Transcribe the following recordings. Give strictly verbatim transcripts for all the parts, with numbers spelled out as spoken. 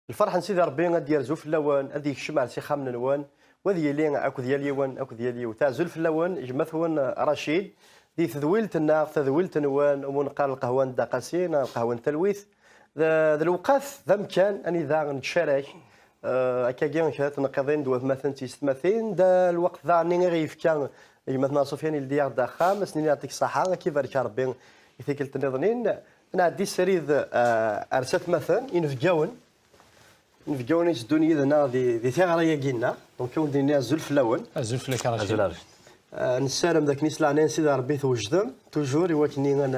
Lferḥ n Sidi Ṛebbi ad d-yerzu fell-awen, ad yekcem ar s ixxamen-nwen, u ad yili akked yal yiwen, akked yal yiwet. Azul fell-awen, gma-twen Racid, di tedwilt-nneɣ, tadwilt-nwen, umi neqqar lqahwa n Dda Qasi, neɣ lqahwa n talwit. D, d lewqat, d amkan anida nettcarak, eh, akkagi kra n tneqqiḍin d watmaten d tiyessetmatin, d lweqt daɣen i ɣ-yefka gma-tneɣ Sufyan, ildi-yaɣ-d axxam, ad s-nini yeɛṭik ṣṣeḥḥa, ad k-ibarek Ṛebbi i tikkelt nniḍen. Nɛeddi srid, eh, ar satmaten, inebgawen. Inebgawen itteddun yid-neɣ di, di tiɣri-agi-nneɣ. Donc, ad wen-d-nini azul fell-awen. Azul fell-ak a Racid. Azul a Racid. Eh, nessaram d akken s leɛnaya n Sidi Ṛebbi twejdem, toujours, i wakken i ad n-,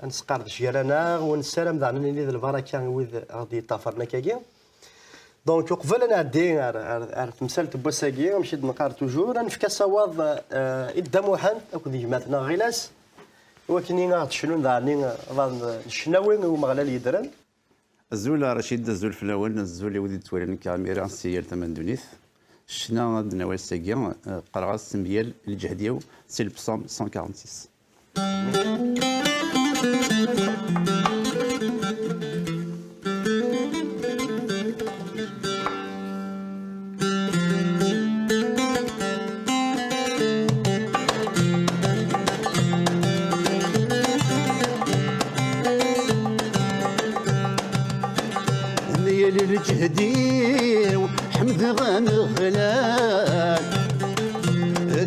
ad nesqerdec gar-aneɣ, u nessaram daɣen ad nili d lbaraka i wid ɣ-d-yeṭṭafaren akkagi. Donc, uqbel ad nɛeddi ar, ar, ar temsalt n wass-agi, amek i d-neqqar toujours, ad nefk asawaḍ, eh, i Dda Muḥend akked gma-tneɣ Ɣilas, i wakken i aɣ-d-cnun daɣen, eh, ccnawi i Umeɣlal yeddren. Azul a Racid, azul fell-awen, azul i wid yettwalin nekk imir-a si yal tama n ddunit. Ccna ad d-nawi ass-agi, eh, qqareɣ-as s myal lǧehd-iw, si lebṣam cent quarante-six. Myal lǧehd-iw, ḥemdeɣ Ameɣlal.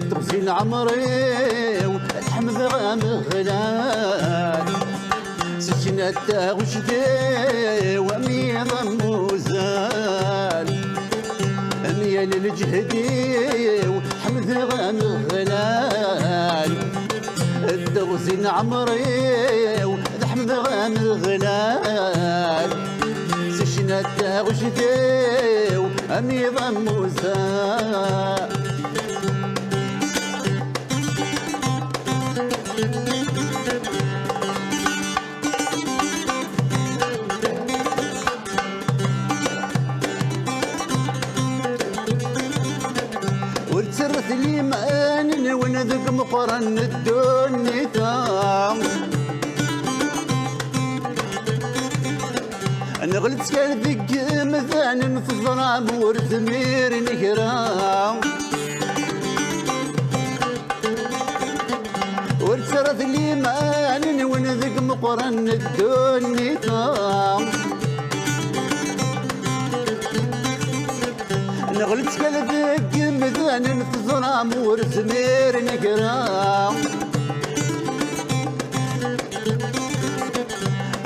Teɣzi n leɛmer-iw, ad ḥemdeɣ Ameɣlal. Sseknat taɣect-iw am yiḍ am uzal. Myal lǧehd-iw, ḥemdeɣ Ameɣlal. Teɣzi n leɛmer-iw, ad ḥemdeɣ Ameɣlal. Sseknat taɣect-iw, am yiḍ am uzal. Ur ttarrat liman-nwen deg Meqqran n ddunit-a. Neɣlet kan deg yimdanen, teẓram ur zmiren kra. Ur ttarrat liman-nwen deg Meqqran n ddunit-a. Neɣlet kan deg yimdanen, teẓram ur zmiren kra.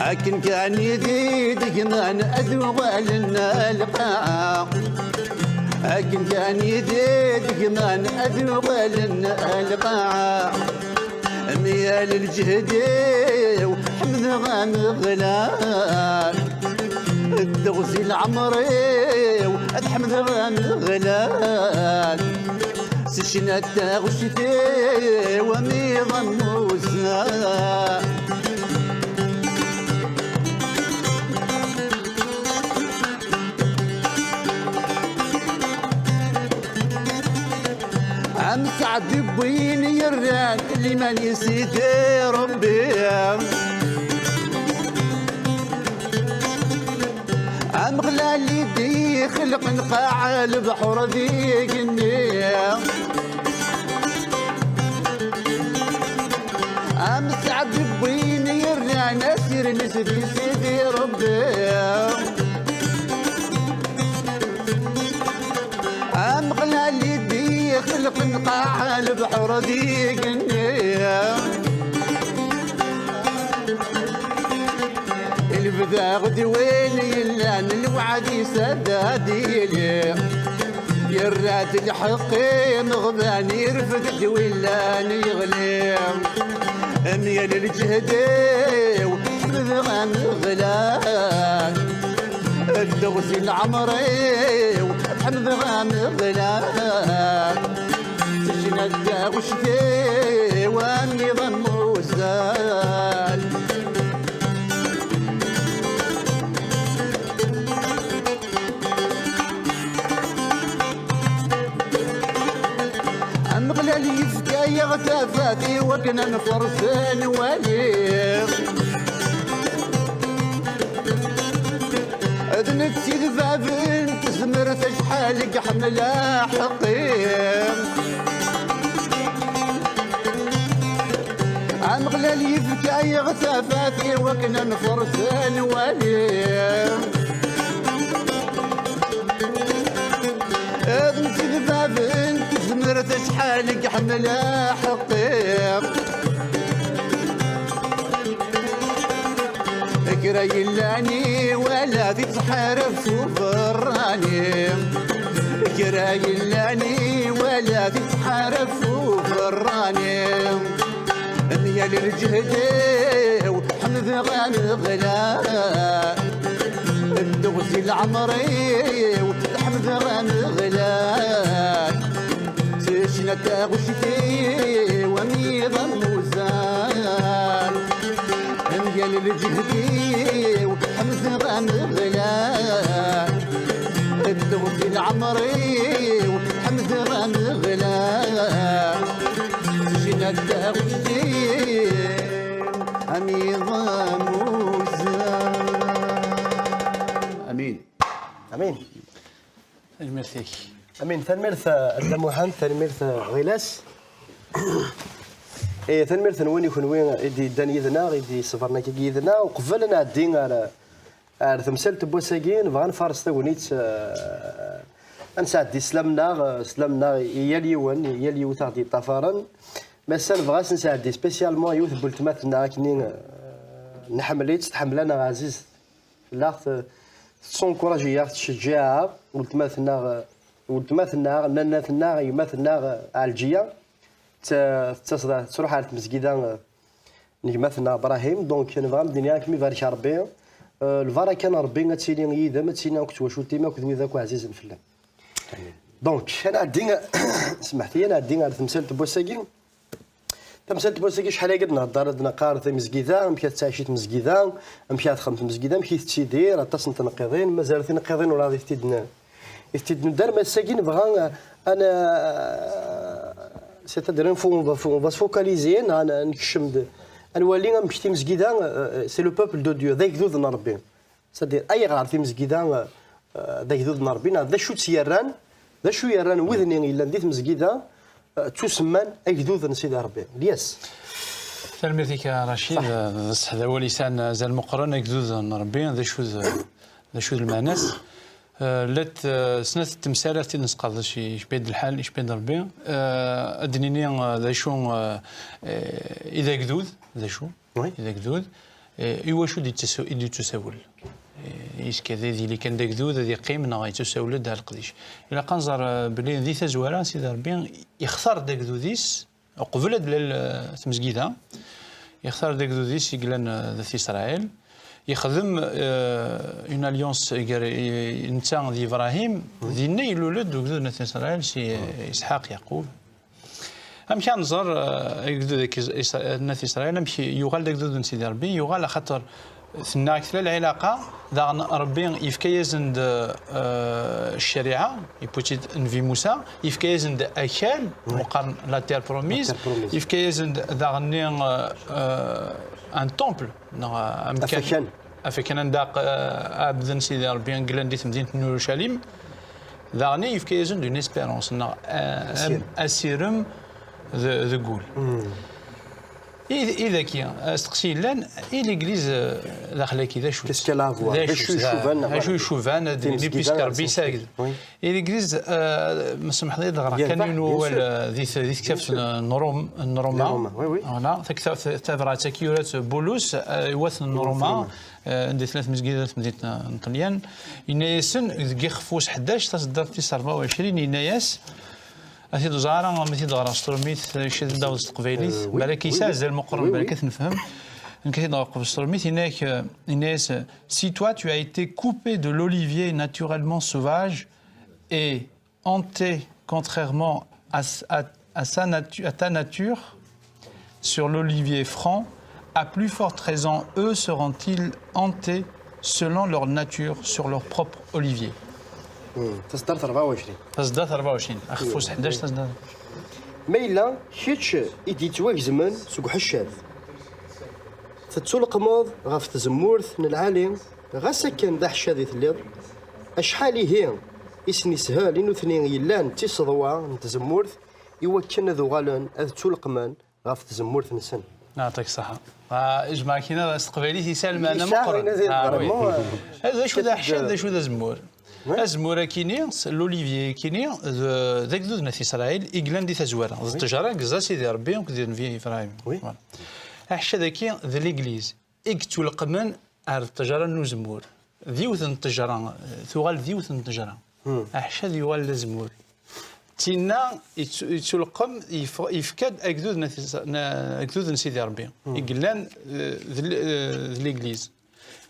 Akken kan i d-gman ad uɣalen lqaɛa. Akken kan i d-gman ad uɣalen lqaɛa. Myal lǧehd-iw, ḥemdeɣ Ameɣlal. Teɣzi n leɛmer-iw, ad ḥemdeɣ Ameɣlal. Sseknat taɣect-iw, am yiḍ am uzal. Am Sɛd n win yerran liman i Sidi Ṛebbi. Ameɣlal i d-ixelqen lqaɛa, lebḥer d igenni. Am Sɛd n win yerran asirem-is di Sidi Ṛebbi. Ameɣlal i d-ixelqen lqaɛa, lebḥer d igenni. Lebda d win yellan, lweɛd-is ad d-yili. Yerra-d lḥeqq i imeɣban, irfed-d win llan yeɣli. Myal lǧehd-iw, ḥemdeɣ Ameɣlal. Teɣzi n leɛmer-iw, ad ḥemdeɣ Ameɣlal. Sseknat taɣect-iw, am yiḍ am uzal. Ameɣlal yefka-yaɣ tafat i wakken ad nferṣ ad nwali. Nettidibaben tezmert acḥal i iḥemmel aḥeqqi. Ameɣlal yefka-yaɣ tafat i wakken ad nferṣ ad nwali. Ad nettidibaben tezmert acḥal i iḥemmel aḥeqqi. Kra yellan iwala di tḥareft uberrani. Kra yellan iwala di tḥareft uberrani. Myal lǧehd-iw ḥemdeɣ Ameɣlal. Ddeɣ si leɛmer-iw ḥemdeɣ Ameɣlal. Tecna taɣect-iw am yiḍ am uzal. Myal lǧehd-iw ḥemdeɣ Ameɣlal. Ddeɣ si leɛmer-iw ḥemdeɣ Ameɣlal. Tecna taɣect-iw am yiḍ am uzal. Amin. Amin. Tanemmirt-ik. Amin, tanemmirt a Dda Muḥend, tanemmirt a Ɣilas. Eh, tanemmirt-nwen i kenwi i d-yeddan yid-neɣ, i d-yesbren akka yid-neɣ. Uqbel ad nɛeddi ar, ar temsalt n wass-agi, nebɣa ad nfares tagnit, eh, ad nesɛeddi sslam-nneɣ, eh, sslam-nneɣ i yal yiwen, i yal yiwet aɣ-d-yeṭṭafaren. Ma ass-a nebɣa ad s-nesɛeddi spécialement yiwet n weltma-tneɣ akkenni, eh, nḥemmel-itt, tḥemmel-aneɣ ɛziz. Tella ɣ-t-, tettsenkuṛaji-yaɣ, tettcejjiɛ-aɣ, weltma-tneɣ, weltma-tneɣ, nanna-tneɣ, yemma-tneɣ, Ɛelǧiya, tt-, tettaseḍ, tettruḥ ar tmezgida n gma-tneɣ Brahim. Donc, nebɣa ad d-nini ad kem-ibarek Ṛebbi. Euh, lbaraka n Ṛebbi ad tili yid-m, ad tili akked twacult-im, akked wid akk ɛzizen fell-am. Donc, ad nɛeddi, smeḥt-iyi, ad nɛeddi ar temsalt n wass-agi. Tamsalt n wass-agi, acḥal aya i d-nhedder, ad d-neqqar tamezgida, amek ad tettɛici tmezgida, amek ad texdem tmezgida, amek i tettidir, aṭas n tneqqiḍin, mazal tineqqiḍin ur i t-id-n-, i t-id-nuder, ma ass-agi nebɣa, eh, ad n-, c'est-à-dire, on va, on va se focaliser, neɣ ad n-, nekcem-d, ad nwali amek timezgida, eh, c'est le peuple de Dieu, d agdud n Ṛebbi. C'est-à-dire, ayɣer timezgida, euh, d agdud n Ṛebbi, neɣ d acu tt-yerran, d acu yerran wid-nni yellan di tmezgida, euh, ttusemman agdud n Sidi Ṛebbi? Lyas. Tanemmirt-ik a Racid, d ṣṣeḥ d awal yesɛan azal meqqren, agdud n Ṛebbi, d acu d, d acu d lmeɛna-s? Euh, llant, euh, snat temsal ad t-id-nesqerdec, icba-d lḥal, icba-d Ṛebbi. Euh, ad d-nini, euh, d acu, euh, euh, i d agdud, d acu? Oui. I d agdud. Eh, i wacu i d-yettas-, i d-yettusawel? Eh, est-ce que d, d yili kan d agdud ad yeqqim neɣ yettusawel-d ar leqdic? Ilaq ad nẓer, eh, belli di tazwara Sidi Ṛebbi yextar-d agdud-is uqbel ad d-tlal, eh, tmezgida. Yextar-d agdud-is i yellan, eh, d At Isṛayil. Yexdem, eh, une alliance gar, eh, netta d Ibṛahim. Oui. Dinna ilul-d ugdud n At Isṛayil si, eh, Isḥaq, Yeɛqub. Amek ad nẓer, eh, agdud n Is-, Is-, n At Isṛayil, amek yuɣal d agdud n Sidi Ṛebbi? Yuɣal axaṭer tenna-ak tella lɛilaqa, daɣen Ṛebbi yefka-yasen-d, eh, ccariɛa, yewwi-tt-id Nnbi Musa, yefka-yasen-d akal, meqqaren la terre promise, la terre promise, yefka-yasen-d daɣenni, eh, un temple, neɣ amkan. Afakan. Afakan anda, eh, ɛebden Sidi Ṛebbi, yellan di temdint n Urucalim. Daɣen yefka-yasen-d une espérance, neɣ, eh, asirem, asirem de, de wul. I, i daki, asteqsi yellan, i l'église, eh, daxel-agi, d acu-tt? Qu'est-ce qu'elle a à voir? D acu-tt? D acu icuban, neɣ d acu icuban, ad nini, puisque Ṛebbi yesɛa agdud. Oui. I l'église, eh, ma tsemḥeḍ-iyi-d, ɣreɣ kan yiwen wawal, eh, di t-, di tektabt n, n Ṛum-, n Ṛuma. Ṛuma, oui, oui. Voilà, taktabt, tabrat-agi yurat Bulus, eh, i wat n Ṛuma. Eh, anda tella tmezgida n temdint n Ṭelyan. Yenna-yasen deg ixef wis ḥdac, taseddart tis rebɛa u ɛecrin, yenna-yas, ad t-id-ẓer ara, ma t-id-ɣreɣ s trumit, icad ad d-aweḍ s teqbaylit, eh, oui, balak yesɛa azal meqqren, balak ad t-nefhem. Nekk ad t-id-ɣreɣ qbel s trumit, yenna-yak, eh, yenna-yas, si toi tu as été coupé de l'olivier naturellement sauvage et hanté contrairement à, s- à- à sa natu- à ta nature sur l'olivier franc, à plus forte raison eux seront-ils hantés selon leur nature sur leur propre olivier. Hmm, taseddart rebɛa u ɛecrin. Taseddart rebɛa u ɛecrin. Axef wis ḥdac, taseddart. Ma yella kečč i d-yettwagezmen seg uḥeccad, tettuleqmeḍ ɣef tzemmurt n lɛali, Ɣas akken d aḥeccad i telliḍ, acḥal ihi i sen-ishel i nutni yellan d tiseḍwa n tzemmurt i wakken ad uɣalen ad ttuleqqmen ɣef tzemmurt-nsen? Yeɛṭik ṣṣeḥḥa. Ah, jemɛeɣ kina s teqbaylit yesɛa lmeɛna meqqren. Ah, oui. D acu d aḥeccad, d acu d azemmur? Azemmur akini, l'olivier akini, d, d agdud n At Isṛayil i yellan di tazwara. D ttejra i yeẓẓa Sidi Ṛebbi akked Nnbi Ibṛahim. Voilà. Aḥeccad-agi d l'église i yettuleqqmen ar d ttejra n uzemmur. D yiwet n ttejra, tuɣal d yiwet n ttejra. Aḥeccad yuɣal d azemmur. Tinna yettu-, yettuleqqem, yef-, yefka-d agdud n At Is-, n, agdud n Sidi Ṛebbi. I yellan, eh, d l-, eh, d l'église.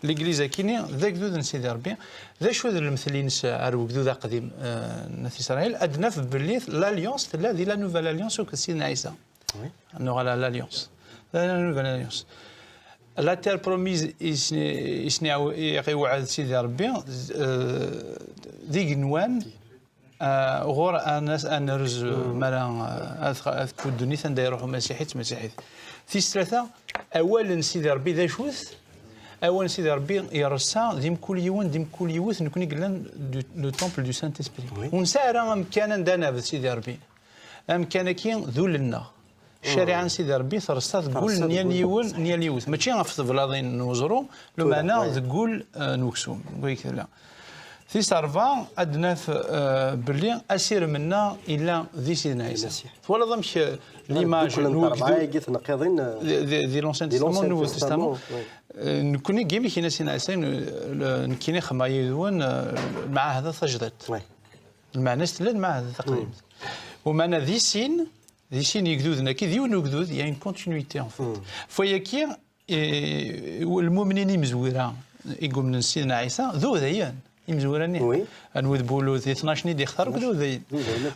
L'église akini d agdud n Sidi Ṛebbi. D acu d lemtel-ines ar wegdud aqdim, eh, n At Isṛayil? Ad naf belli l'alliance tella di la nouvelle alliance akked Sidna Ɛisa. Nuɣal ar l'alliance. La nouvelle alliance. La terre promise i sen-, i sen-iɛw-, i ɣ-iwɛed Sidi Ṛebbi, eh, d igenwan, eh, ɣur ad nas-, ad nerz, eh, mi ara, eh, ad, ad tfud ddunit anda iruḥ umasiḥi d tmasiḥit. Tis tlata, awal n Sidi Ṛebbi d acu-t? Awal n Sidi Ṛebbi ireṣṣa di mkul yiwen, di mkul yiwet, nekni yellan du, le temple du Saint-Esprit. Ur nesɛi ara amkan anda ad nɛbed Sidi Ṛebbi. Amkan-agi d ul-nneɣ. Ccariɛa n Sidi Ṛebbi treṣṣa deg ul n yal yiwen, n yal yiwet. Mačči ɣef teblaḍin n weẓru, lameɛna deg ul, eh, n weksum, deg wayeg tella. Tis ṛebɛa, ad naf, eh, belli asirem-nneɣ yella di Sidna Ɛisa. Twalaḍ amek, eh, l'image n wegdud, di, di, di l'Ancien Testament, Nouveau Testament, eh, nekkni deg yimi kina Sidna Ɛisa, eh, nekkini xemma yid-wen, eh, lmeɛahda tajdiṭ. Lmeɛna-s tella lmeɛahda taqdimt. Umeɛna di sin, di sin yegduden-agi, d yiwen ugdud, il y a une continuité, en fait. F wayagi, eh, lmumnin imezwura, i yumnen s Sidna Ɛisa, d udayen, imezwura-nni. Anwa d Bulud, di tnac-nni d-ixtar, akk d udayen.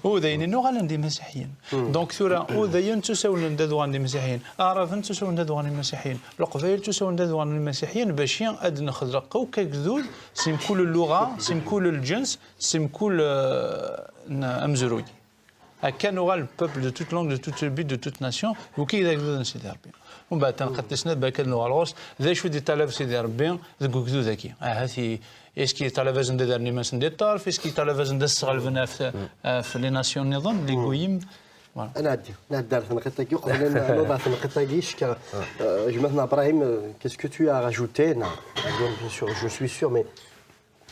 Udayen-nni uɣalen d imasiḥiyen. Donc tura, udayen ttusawlen-d ad uɣalen d imasiḥiyen. Aɛraben ttusawlen-d ad uɣalen d imasiḥiyen. Leqbayel ttusawlen-d ad uɣalen d imasiḥiyen, baci ad nexleq akk agdud, si mkul lluɣa, si mkul lǧens, si mkul, eh, n-, amezruy. Akka nuɣal peuple de toute langue, de toute tribu, de toute nation, d wiki i d agdud n Sidi Ṛebbi. Umbeɛd tanqiḍt tis snat, balak ad nuɣal ɣur-s, d acu i d-iṭalab Sidi Ṛebbi deg ugdud-agi? Ahat i, est-ce que iṭalab-asen-d ad rren iman-nsen di ṭṭerf? Est-ce que iṭalab-asen-d ad sɣelben ɣef, ɣef les nations nniḍen, les goyim? Voilà. Ad nɛeddi, nɛeddi ar tenqiḍt-agi, uqbel ad nuḍ ar tenqiḍt-agi, cekkeɣ, euh, gma-tneɣ Brahim, euh, qu'est-ce que tu as rajouté? Non, bien sûr, je suis sûr, mais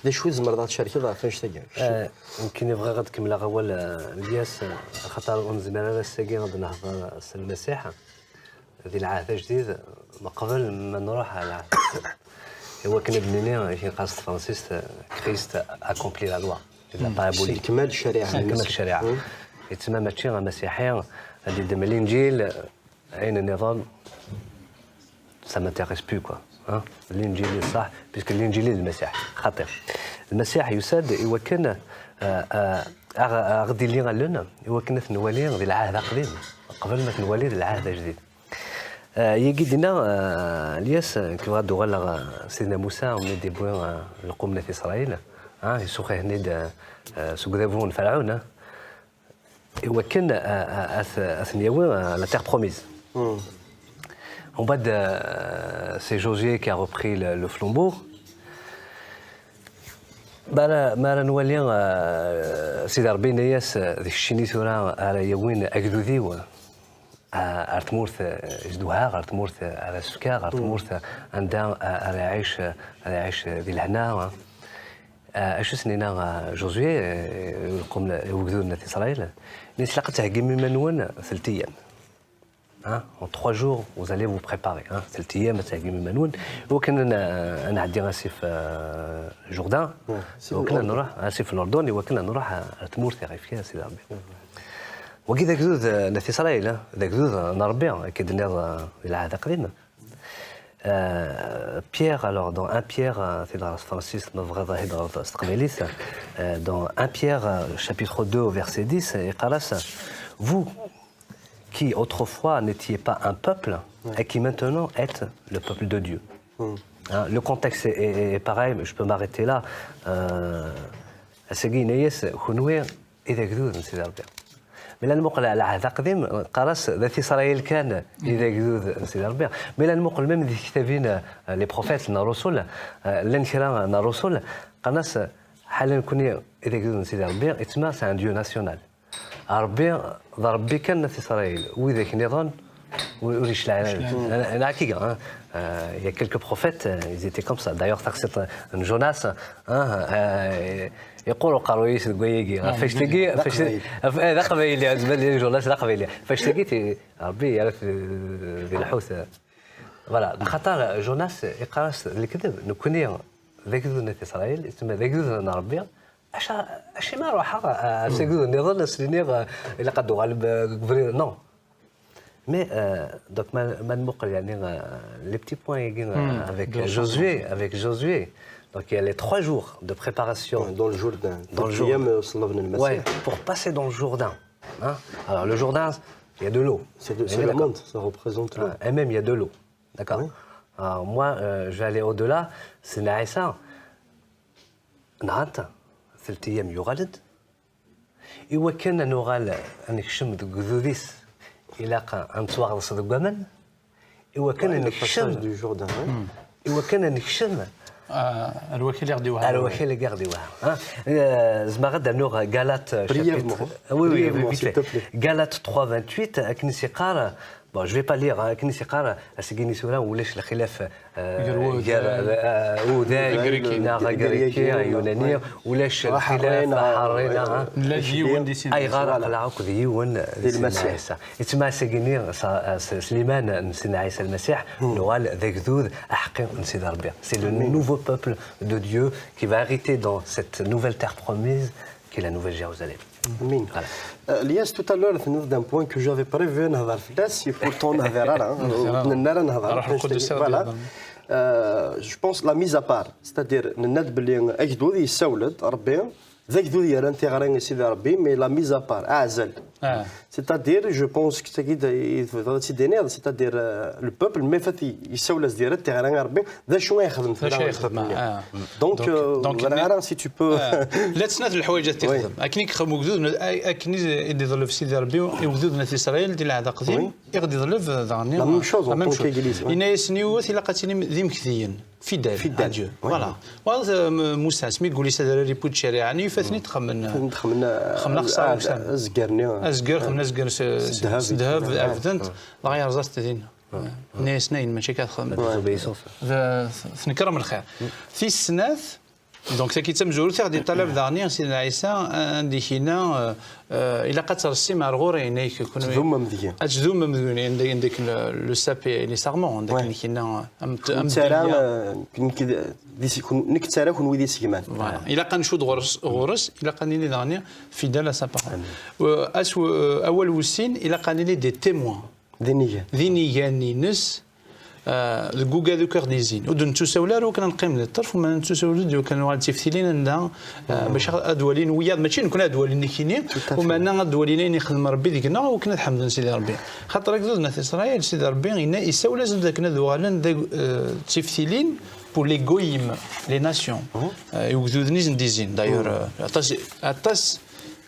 d acu i tzemreḍ ad tcerkeḍ ɣef annect-agi? Eh, nekkini bɣiɣ ad kemmleɣ awal, eh, Lyas, eh, axaṭer ur nezmir ara ass-agi ad nehḍer s Lmasiḥ di lɛahd ajdid, meqbel ma nruḥ ɣer lɛahd aqdim. Iwakken ad d-nini, akken qqaren s tefransist, eh, Christ accomplit la loi. Il a pas aboli. Yessekmal ccariɛa. Yessekmal ccariɛa. Yettma mačči amasiḥi ad d-iddem Linǧil, ayen nniḍen, ça m'intéresse plus, quoi. Hein? Linǧil i ṣṣeḥ, puisque Linǧil i d Lmasiḥ. Xaṭi. Lmasiḥ yusa-d i wakken, euh, euh, aɣ-, aɣ-, d-ili allen, i wakken ad t-nwali di lɛahd aqdim, qbel ma t-nwali di lɛahd ajdid. Euh, yagi dinna, euh, Lyas, euh, nekk bɣiɣ ad d-uɣaleɣ, euh, Sidna Musa, mi d-iwwi, euh, lqum n At Isṛayil, hein, yessuqi-ten-id, euh, euh, seg udabu n Ferɛun, hein. I wakken, euh, euh, ad, ad ten-yawi, euh, la terre promise. Umbeɛd, euh, c'est Josué qui a repris le, le flambeau. Mi ara, mi ara nwali, euh, Sidi Ṛebbi yenna-yas, euh, d keččini tura ara yawin agdud-iw, euh, ar tmurt, euh, i s-d-wehhaɣ, ar tmurt, euh, ara s-fkeɣ, ar tmurt, euh, anda, euh, ara iɛic, euh, ara iɛic, euh, di lehna, hein. Ah, acu s-nina, ah, Josué, eh, lqum, i wegdud n At Isṛayil? Nni-as, ilaq ad theggim iman-nwen telt ayyam. Hein? En trois jours, vous allez vous préparer, hein? Telt ayyam ad theggim iman-nwen. I wakken ad n-, ad nɛeddi asif, euh, Jourdain. I wakken ad nruḥ, asif Lurdun, i wakken ad nruḥ, ah, ar tmurt i ɣ-yefka Sidi Ṛebbi. Wagi d agdud, eh, n At Isṛayil, hein? D agdud, eh, n Ṛebbi, akka i d-tenniḍ, eh, di lɛahd aqdim. Euh, Pierre, alors, dans un Pierre, euh, c'est dans Francis, ma bɣiḍ ad hedreḍ s teqbaylit, euh, dans un Pierre, euh, chapitre deux, au verset dix, iqqar-as, vous qui autrefois n'étiez pas un peuple, et qui maintenant êtes le peuple de Dieu. Hein, le contexte est, est, est pareil, mais je peux m'arrêter là. Euh, ass-agi yenna-yas, kunwi i d agdud n Sidi Ṛebbi. Mi la nmuqel ɣer lɛehd aqdim, qqar-as d at Isṛayil kan i d agdud n Sidi Ṛebbi. Mi la nmuqel même di tektabin, euh, les prophètes neɣ ṛṛusul, euh, llan kra n ṛṛusul, qqaren-as, ḥala nekni i d agdud n Sidi Ṛebbi, yettma c'est un Dieu national. Ṛebbi d Ṛebbi kan n at Isṛayil, widak nniḍen ur ur yecliɛ ara. Neɣ akka, hein. Euh, il y a quelques prophètes, euh, ils étaient comme ça. D'ailleurs, taxit n Jonas, hein, euh, yeqqur uqerruy-is deg wayagi. Ɣef annect-agi, d aqbayli. Ɣef annect-, ɣef, eh, d aqbayli, ɛezman di Jonas d aqbayli. Ɣef annect-agi, ti-, Ṛebbi yerra-t di, di lḥut. Voilà, axaṭer Jonas iqqar-as d lekdeb, nekni d agdud n at Isṛayil, yettma d agdud n Ṛebbi, aca-, acimi ruḥeɣ, euh, s agdud nniḍen, a s-iniɣ, euh, ilaq ad d-uɣalem, euh, deg ubrid? Non. Mais, euh, donc, ma, ma nmuqel, yani, euh, les petits points, yani, euh, avec Josué, avec Josué. Donc, il y a les trois jours de préparation. Ouais, dans le Jourdain. Dans le Jourdain. Pour passer dans le Jourdain. Hein ? Alors, le Jourdain, il y a de l'eau. C'est de, c'est le monde, ça représente l'eau. Ouais, et même, il y a de l'eau. D'accord ? Oui. Alors, moi, euh, je vais aller au-delà. C'est Naïsa. Nɣan-t, telt ayyam yuɣal-d. Iwakken ad nuɣal ad nekcem deg ugdud-is, ilaq ad nettwaɣḍes deg waman. Iwakken ad nekcem, iwakken ad nekcem ar wakal i ɣ-d-iwehha. Ar wakal i ɣ-d-iwehha, hein. Euh, zemreɣ ad d-rnuɣ Galates, euh, chapitre. Brièvement. Oui, oui, vite fait. Brièvement, s'il te plaît. Galates trois vingt-huit, akken i s-iqqar, bon, je vais pas lire, hein, akken i s-iqqar, ass-agi n isura ulac lxilaf, euh, gar, euh, uday neɣ agriki, yunani, ulac lxilaf, aḥerri neɣ, hein. Ayɣer aql-aɣ akked yiwen di Lmasiḥ. Yettma ass-agi-nni s, s, s liman n Sidna Ɛisa Lmasiḥ, nuɣal d agdud aḥeqqi n Sidi Ṛebbi. C'est le nouveau peuple de Dieu qui va hériter dans cette nouvelle terre promise, qui est la Nouvelle Jérusalem. Amin. Voilà. Euh, Lias, tout à l'heure, tu nous d'un point que j'avais prévu, nehḍer fell-as, et pourtant, nehḍer ara, hein. Nehḍer ara. Voilà. Euh, je pense la mise à part, c'est-à-dire, nenna-d belli agdud yessawel-d Ṛebbi, d agdud yerran tiɣri i Sidi Ṛebbi, mais la mise à part, aɛzal. C'est-à-dire, je pense que c'est-à-dire, euh, le peuple, mais fait, il, il s'est laissé dire, tiɣri i Ṛebbi, d acu ay yexdem, d acu ay yexdem, le peuple-nni. Donc, euh, donc, voilà, si tu peux. La snat lḥwayeǧ ad t-ixdem. Akken i yexdem ugdud, akken i d-iḍleb Sidi Ṛebbi i ugdud n At Isṛayil di Lɛehd Aqdim, i ɣ-d-iḍleb daɣen. La même chose en tant qu'Église. Yenna-yasen yiwet, ilaq ad tinim d imektiyen. Fidèle à Dieu. Voilà. Wa, euh, Musa, asmi yeggul yessader rripu d ccariɛa-nni, yufa-ten-id xemmen, xemmen axeṣṣar, azger-nni. Azger, xemmen azger s, s ddheb, ɛebden-t, dɣa yerẓa-t din. Yenna-yasen ayen mačči akka txedmem. D, tnekrem lxir. Tis snat, donc, tagi d tamezwarut i ɣ-d-iṭalab daɣen Sidna Ɛisa, anda i k-yenna, euh, Euh, ilaq ad tressim ar ɣur-i, yenna-yak kunwi. Tdummem deg-i. Ad tdummem deg-i, anda, anda akken le, le sapé, les sarments, anda akken i k-yenna, am t-, am tara, euh, nekk d, d is-, kun-, nekk ttaraɣ kunwi d isegman. Voilà. Ilaq ad ncudd ɣur-s, ɣur-s, ilaq ad nili daɣen fidèle à sa parole. Euh, as-, euh, awal wis sin, ilaq ad nili des témoins. D inigan. D inigan-ines, euh, deg ugad akk i ɣ-d-yezzin. Ur d-nettusawel ara wakken ad neqqim di ṭṭerf, uma nettusawel-d wakken ad nuɣal d tiftilin anda, euh, bac ad walin wiyaḍ, mačči nekni ad walin nekkini, uma ad walin ayen ixdem Ṛebbi deg-neɣ, wakken ad ḥemden Sidi Ṛebbi. Xaṭer agdud n At Isṛayil, Sidi Ṛebbi yenna, issawel-asen-d akken ad uɣalen d ag-, euh, d tiftilin pour les goyim, les nations. Euh, i ugdud-nni i sen-d-izzin. D'ailleurs, euh, aṭas, aṭas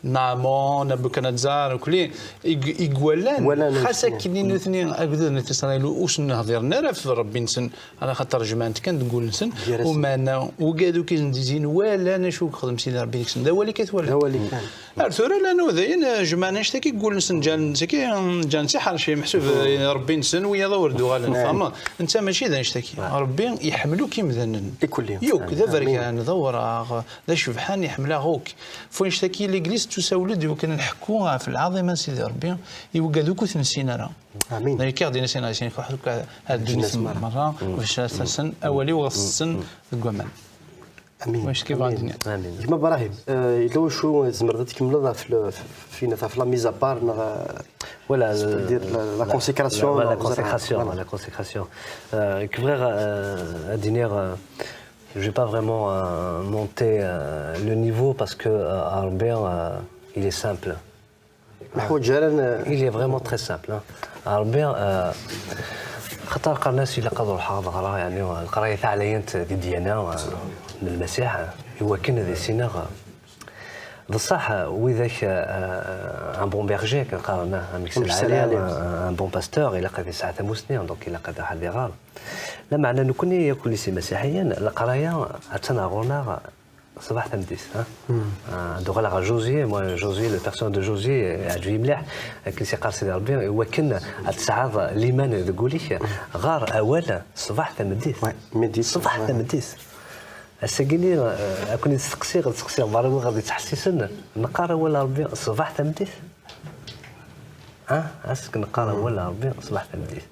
Naɛman, Nabukadnezzar, ukli, i g-, i iwalan, xas akken i nutni agdud n At Isṛayil ur sen-hdiren ara ɣef Ṛebbi-nsen, ala xaṭer jemɛen-t kan deg wul-nsen, umana, ugad akk i sen-d-izzin, walan acu i yexdem Sidi Ṛebbi deg-sen, d awal i kat walan. D awal i kan. Ar tura llan udayen, eh, jemɛen annect-agi deg wul-nsen, ǧǧan-, ǧǧan-tt i ḥerci, meḥsub, eh, Ṛebbi-nsen, wiyaḍ ur d-uɣalen, tfehmeḍ? Netta mačči d annect-agi. Ṛebbi iḥemmel akk imdanen. Ikul. Yakk, d aberkan, d awraɣ, d acebḥan, iḥemmel-aɣ akk. F wannect-agi, Legliz tettusawel-d i wakken ad nḥekku ɣef lɛaḍima n Sidi Ṛebbi i wigad ur t-nessin ara. Amin. D ayen akka i ɣ-d-yenna Sidna Ɛisa, nekk waḥed akk ad ddun merra, bac ad tasen awal-iw ɣef-sen deg waman. Amin. Wannect-agi bɣiɣ ad d-iniɣ. Amin. Gma Brahim, euh, yella wacu tzemreḍ ad tkemmleḍ ɣef le, f-, f-, ɣef la mise à part, neɣ, euh, c'est-à-dire la, la consécration, la, la consécration, voilà. La consécration. Euh, nekk bɣiɣ, euh, ad d-iniɣ, euh, je vais pas vraiment, euh, monter, euh, le niveau parce que, euh, Ṛebbi, euh, il est simple. Neḥwaǧ ara n- Il est vraiment très simple, hein. Ṛebbi, euh, xaṭer qqaren-as ilaq ad ruḥeɣ ad ɣreɣ, yeɛni, leqraya taɛlayant di ddyana, euh, n Lmasiḥ, euh, i wakken ad issineɣ, euh, Bessah, widak, euh, un bon berger, akken qqaren, ah, ameksa lɛali, un, un bon pasteur, ilaq ad yesɛa tamusni, donc ilaq ad iruḥ ad iɣer. Lameɛna nekkni, yakk wid imasiḥiyen, leqraya attan ɣur-neɣ ṣṣbeḥ tameddit, ha? Ah, ad uɣaleɣ ɣer Josué, moi, Josué, le personnage de Josué, eh, iɛǧeb-iyi mliḥ, akken s-yeqqar Sidi Ṛebbi, i wakken ad tesɛuḍ liman deg wul-ik, ɣer awal ṣṣbeḥ tameddit. Ouais, midi. Ṣṣbeḥ tameddit. Ass-agi-nni, eh, ad ken-id-steqsiɣ, ad steqsiɣ berra wid ɣer d-yettḥessisen, neqqar awal n Ṛebbi ṣṣbeḥ tameddit? Ha? Ass-, neqqar awal n Ṛebbi ṣṣbeḥ tameddit.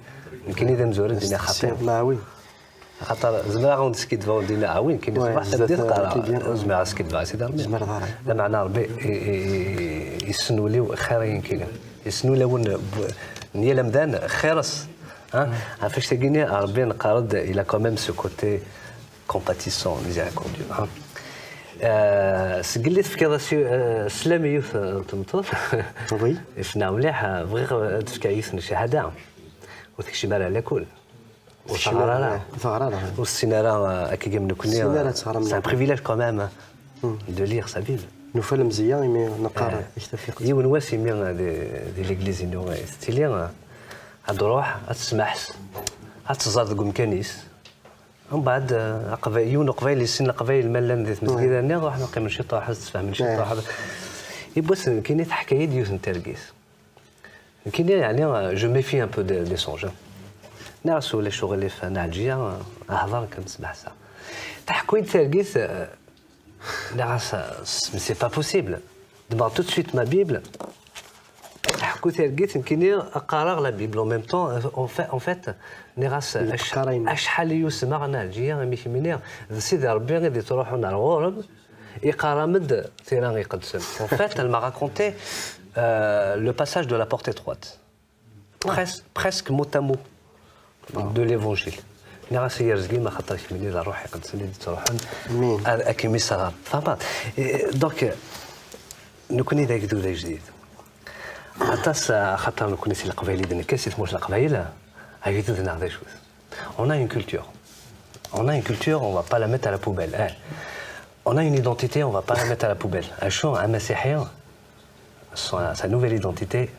Nekkini d amezwaru, d-iniɣ xaṭi. Steqsiɣ, ma oui. Axaṭer zemreɣ ad wen-d-skidbeɣ, wen-d-iniɣ, ah, wi, nekkini ṣṣbeḥ tameddit qqareɣ, ur zmireɣ ad skidbeɣ i Sidi Ṛebbi. Zemreɣ ara. Lameɛna Ṛebbi i, i, i, yessen ul-iw xir i nekkini. Yessen ulawen n, n yal amdan xir-s. Ha? Ɣef annect-agi-nni, Ṛebbi neqqar-d, il a quand même ce côté compatissant, miséricordieux, ha? Euh, seg yelli tefkiḍ-as, euh, sslam i yiwet, euh, n tmeṭṭut. Oui. Ifen-aɣ mliḥ, euh, bɣiɣ ad d-fkeɣ yiwet n cchada. Ur tekcim ara lakul. Ur teɣɣar ara. Ur teɣɣar ara. Ur tessin ara, euh, akka am nekkni, c'est un privilège quand même, hein, de lire sa Bible. Nufa lemzeyya imi neqqar, eh, akter tiqsiṭ. Yiwen wass imi, euh, di, di l'église-inu, euh, tettili, euh, ad d-truḥ, ad tesmaḥ, ad tẓer deg umkan-is. Mbeɛd, eh, aqba-, yiwen uqbayel yessen leqbayel ma llan di tmezgida-nni, ruḥen ad qqimen ciṭuḥ, ad sfehmen ciṭuḥ. Yiwwas nekkini teḥka-yi-d yiwet n targit. Nekkini, yeɛni, eh, je méfie un peu de, des songes. Nniɣ-as ulac uɣilif a Ɛelǧiya, eh, hḍer kan sbeḥ sa. Teḥku-yi-d targit, eh, Nniɣ-as, mais c'est pas possible. Ddmeɣ tout de suite ma Bible. Ḥku targit, nekkini qqareɣ la Bible en même temps. En fait, en fait, nniɣ-as, acḥal i usmeɣ a Ɛelǧiya, imi kemmini d Sidi Ṛebbi i d-ittruḥun ar ɣur-m, iqqar-am-d tira iqedsen. En fait, elle m'a raconté, euh, le passage de la porte étroite. Presque, presque mot à mot de l'Évangile. Nniɣ-as, ay arezg-im, axaṭer kemmini d Ṛṛuḥ Iqedsen i d-ittruḥen ad, ad kem-isɣer. Tfehmeḍ? Eh, donc, nekkni d agdud ajdid. Aṭas, axaṭer nekkni si Leqbayel i d-nekka, si tmurt n Leqbayel, agdud-nneɣ d acu-t? On a une culture. On a une culture, on va pas la mettre à la poubelle, hein. On a une identité, on va pas la mettre à la poubelle. Acu, amasiḥi, sa, sa nouvelle identité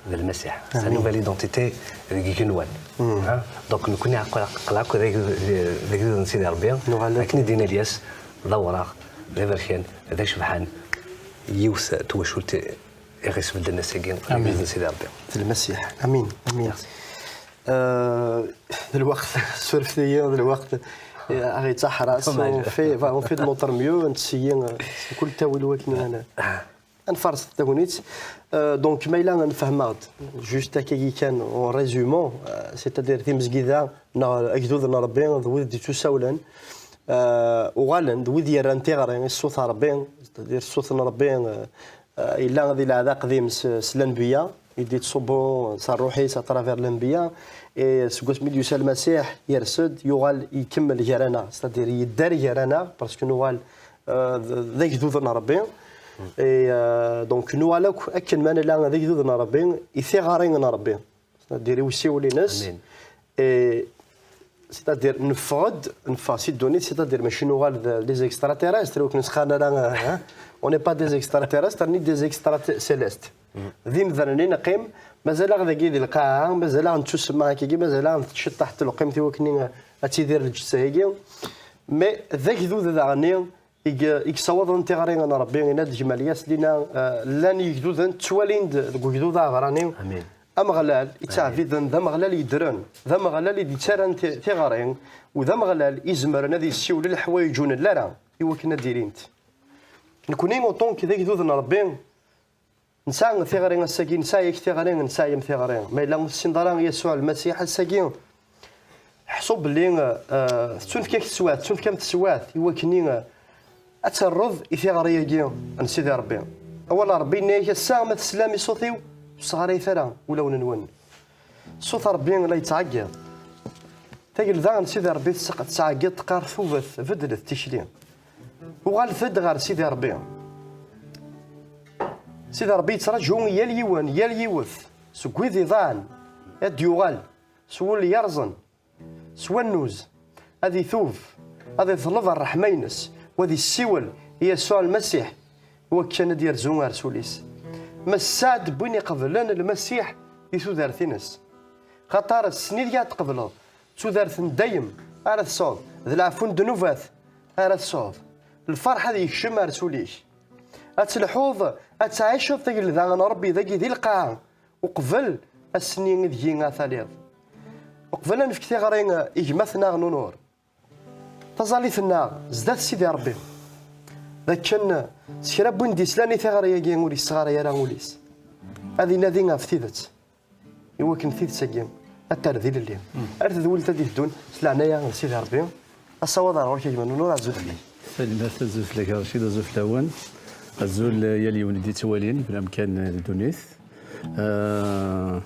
d Lmasiḥ. Sa nouvelle identité deg igenwan. Hein? Donc, nekkni aql-, aql-, akk d agdud, d agdud n Sidi Ṛebbi. Akken i d-yenna Lyas, d awraɣ, d aberkan, d acebḥan, yiwet n twacult i ɣ-isbedden ass-agi, d agdud n Sidi Ṛebbi. D Lmasiḥ. Amin. Amin. Merci. Euh, d lweqt, surfet-iyi, d lweqt, euh, aɣ-yettaḥras. Dommage. On fait, voilà, on fait de notre mieux, netteg, euh, mkul ttawil wakken ad, ad nfaṛes tagnit. Euh, donc, ma yella nfehmeɣ-d, juste akkagi kan, en résumant, euh, c'est-à-dire timezgida, neɣ agdud n Ṛebbi, d wid d-ittusawlen, euh, uɣalen, d wid yerran tiɣri i ṣṣut n Ṛebbi, c'est-à-dire ṣṣut n Ṛebbi, euh, Euh, yella di lɛada aqdim s, s lanbiya, i d-yettṣubbu s ṛṛuḥ-is à travers lanbiya, et seg wasmi d-yusa Lmasiḥ, yers-d, yuɣal ikemmel gar-aneɣ, c'est-à-dire yedder gar-aneɣ, parce que nuɣal, euh, d, d agdud n Ṛebbi. Et, euh, donc, nuɣal akk akken ma nella d agdud n Ṛebbi, i tiɣri n Ṛebbi. C'est-à-dire i usiwel-ines. Amin. Et, c'est-à-dire, neffeɣ-d, neffeɣ si ddunit, c'est-à-dire, mačči nuɣal d, des extraterrestres, ur ken-sxan ara, hein? On n'est pas des extraterrestres, ni des extracélestes. D imdanen i neqqim, mazal-aɣ dagi di lqaɛa, mazal-aɣ nettusemma akkagi, mazal-aɣ nettciṭṭaḥ telqimt i wakken ad tidir lǧetta-agi. Mais d agdud daɣen i i y-, i yessawaḍen tiɣri n Ṛebbi, yenna-d gma Lyas dinna, eh, llan yegduden ttwalin-d deg ugdud aɛebṛani. Amin. Ameɣlal i ttɛebbiden, d Ameɣlal yeddren, d Ameɣlal i d-yettarran ti-, tiɣri, u d Ameɣlal izemren ad yessiwel i leḥwayeǧ ur nelli ara i wakken ad d-ilint. Nekni, en tant que d agdud n Ṛebbi, Nesɛa tiɣri ass-agi, nesɛa yak tiɣri, nesɛa yam tiɣri. Ma yella ur tessineḍ ara Yasuɛ Lmasiḥ ass-agi, ḥṣu belli, eh, tettunefk-ak teswiɛt, tettunefk-am teswiɛt i wakken, eh, ad terreḍ i tiɣri-agi n Sidi Ṛebbi. Awal n Ṛebbi yenna-yak ass-a, ma teslam i ṣṣut-iw, ur sseɣrayet ara ulawen-nwen. Ṣṣut n Ṛebbi la yettɛeggiḍ. Tagelda n Sidi Ṛebbi tesseq-, tettɛeggiḍ, teqqar tuget, beddlet tikli. Uɣalet-d ɣer Sidi Ṛebbi. Sidi Ṛebbi yettraǧu yal yiwen, yal yiwet, seg wid iḍaɛen, ad d-yuɣal s wul yerẓen, s wannuz, ad itub, ad iṭleb ṛṛeḥma-ines, u ad issiwel i Yasuɛ Lmasiḥ, iwakken ad d-yerzu ar sul-is. Ma sseɛd n win iqeblen Lmasiḥ di tudert-ines. Xaṭer s nnig ad tqebleḍ d tudert n dayem ara tesɛuḍ, d leɛfu n ddnubat ara tesɛuḍ, lferḥ ad yekcem ar sul-ik. Ad telḥuḍ, ad tɛiceḍ tagelda n Ṛebbi dagi di lqaɛa, uqbel ass-nni ideg ad taliḍ. Uqbel ad nefk tiɣri i gma-tneɣ Nunur, taẓallit-nneɣ zdat Sidi Ṛebbi, d akken s kra n win d-islan i tiɣri-agi ur yesɣaray ara ul-is, ad inadi ɣef tidet, iwakken tidet-agi ad terr d ilelli. Ar tedwilt ad d-iteddun s leɛnaya n Sidi Ṛebbi. Asawaḍ ar ɣur-k a gma Nunur, azul fell-ak. Tanemmirt, azul fell-ak a Racid, azul fell-awen. Azul, eh, yal yiwen i d-ittwalin, bla amkan, eh, ddunit. Eh,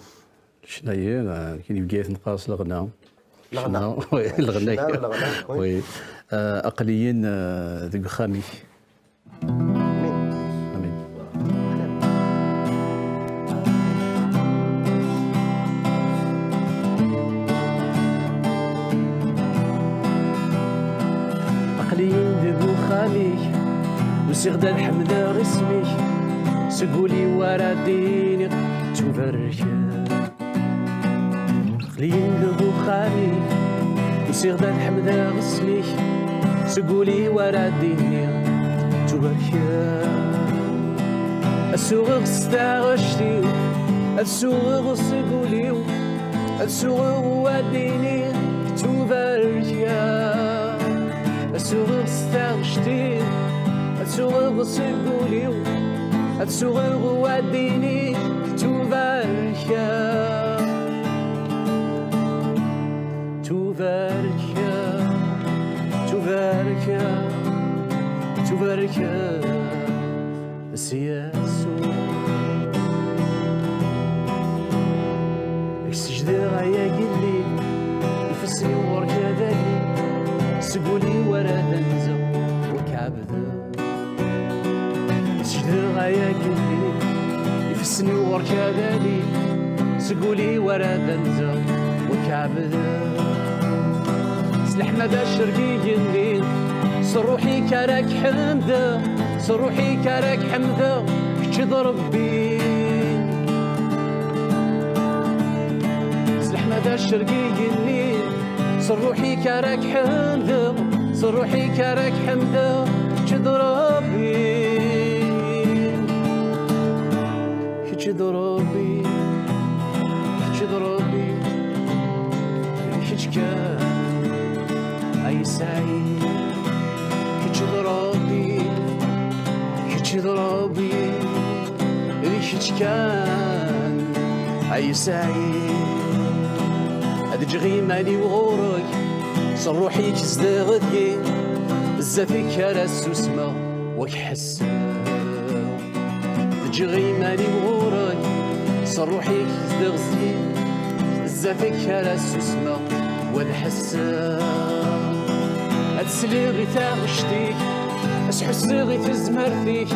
Ccna-yi, eh, akken i Bgayet neqqar s leɣna. Leɣna. Ccna, oui, leɣna. Ccna, leɣna, oui. Oui. Eh, aql-iyi-n, eh, deg uxxam-ik. Amin. Amin. Aql-iyi deg uxxam-ik, usiɣ-d ad ḥemdeɣ isem-ik, seg wul-iw ara d-iniɣ, ttwabarkeɣ. Aql-iyi deg uxxam-ik, usiɣ-d ad ḥemdeɣ isem-ik, seg wul-iw ara d-iniɣ, ttwabarkeɣ. Ad suɣeɣ s taɣect-iw, ad suɣeɣ seg wul-iw, ad suɣeɣ u ad d-iniɣ, ttwabarkeɣ. Ad suɣeɣ s taɣect-iw, ad suɣeɣ seg wul-iw, ad suɣeɣ u ad d-iniɣ, ttwabarkeɣ. Ttwabarkeɣ, ttwabarkeɣ, ttwabarkeɣ s Yasuɛ. Ak sejdeɣ ay agellid, ifassen-iw ɣur-k ad ali, seg wul-iw ara d-anzeɣ, wa k-ɛebdeɣ. Sejdeɣ ay agellid, ifassen-iw ɣur-k ad ali, seg wul-iw ara d-anzeɣ, wa k-ɛebdeɣ. S leḥmada cergigen-nni, s ṛṛuḥ-ik ara k-ḥemdeɣ, s ṛṛuḥ-ik ara k-ḥemdeɣ, kečč d Ṛebbi. S leḥmada cergigen-nni, s ṛṛuḥ-ik ara k-ḥemdeɣ, s ṛṛuḥ-ik ara k-ḥemdeɣ, kečč d Ṛebbi, kečč d Ṛebbi, kečč d Ṛebbi, kečč kan ay Sɛid, kečč d Ṛebbi, kečč d Ṛebbi. D kečč kan ay Sɛid. Ad ǧǧeɣ iman-iw ɣur-k, s ṛṛuḥ-ik zdiɣ deg-i, zdat-k ara ssusmeɣ, wa k-ḥesseɣ. Ǧǧeɣ iman-iw ɣur-k, s ṛṛuḥ-ik zdiɣ zdi-, zdat-k ara ssusmeɣ, wa d ḥesseɣ. Ad sliɣ i taɣect-ik, ad s-ḥusseɣ i tezmert-ik,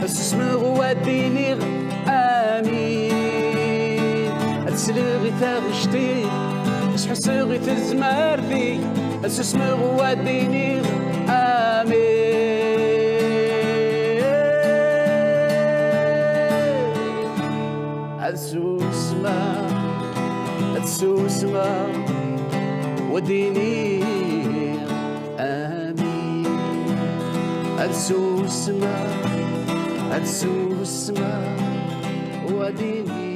ad susmeɣ u ad d-iniɣ amin. Ad sliɣ i taɣect-ik, ad s-ḥusseɣ i tezmert-ik, ad susmeɣ u ad d-iniɣ amin. Ad susmeɣ, ad susmeɣ, u ad d-iniɣ amin. Ad susmeɣ, ad susmeɣ, u ad d-iniɣ